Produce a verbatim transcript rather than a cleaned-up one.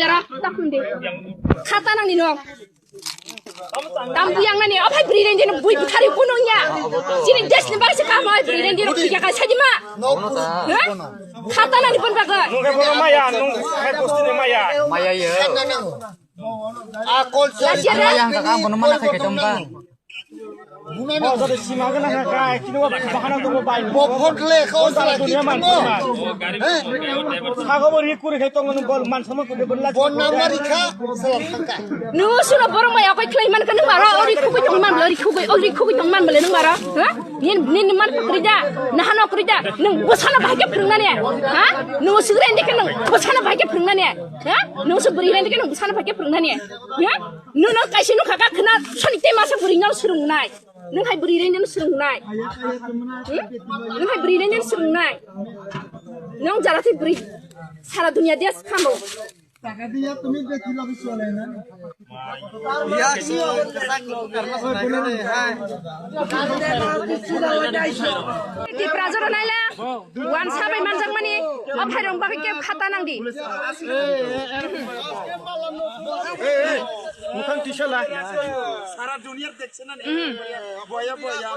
Dara, takhum de. Khata nang ni no. Tam buyang nani, ophai bri reng dino bui buthari kuno ya. Sini des ni bagsi kamo ai bri reng dino kika ka sajima. Ha? Khata nang ni pon baga. Nung ke bono maya, nung ke bosti ni maya. Maya ye. Akol. Lajira. Maya yang kakak bono mana kake jomba. Bo jate sima gana kha kai, chini wa bahana dong bai. Bo phot le ko sala ki dunia man thamo. He? Sago bo ri kuri khai tong bol man sama ko de bol la. Bo namari kha sala thangka. Nung sura borok mai akai khlai man ka nung maro, ori khugui tong man, ori khugui, ori khugui tong man bole nung maro. Ha? Nin, nin man kuri da, nahan kuri da. Nung bosana bahai ke phwrwng nani. Ha? Nung sugre indi ke nung bosana bahai ke phwrwng nani. Ha? Nung su buri indi ke nung bosana bahai ke phwrwng nani. Ha? Nung nung kaisa nung khaka khna soni te masa buri nung surung nai. Nung hai buri reng nung surung nai. Hmm? Nung hai buri reng nung surung nai. Nung jara thi buri sara dunia dia khamo. টাকা দিয়া তুমি দেখিল আমি চলে না। Tipra jora naila, wan sabai manjak mani, o phairong bagwi khe khata nangdi. Mukhang tisala. Sara duniyar dekhche na ni. Boya boya.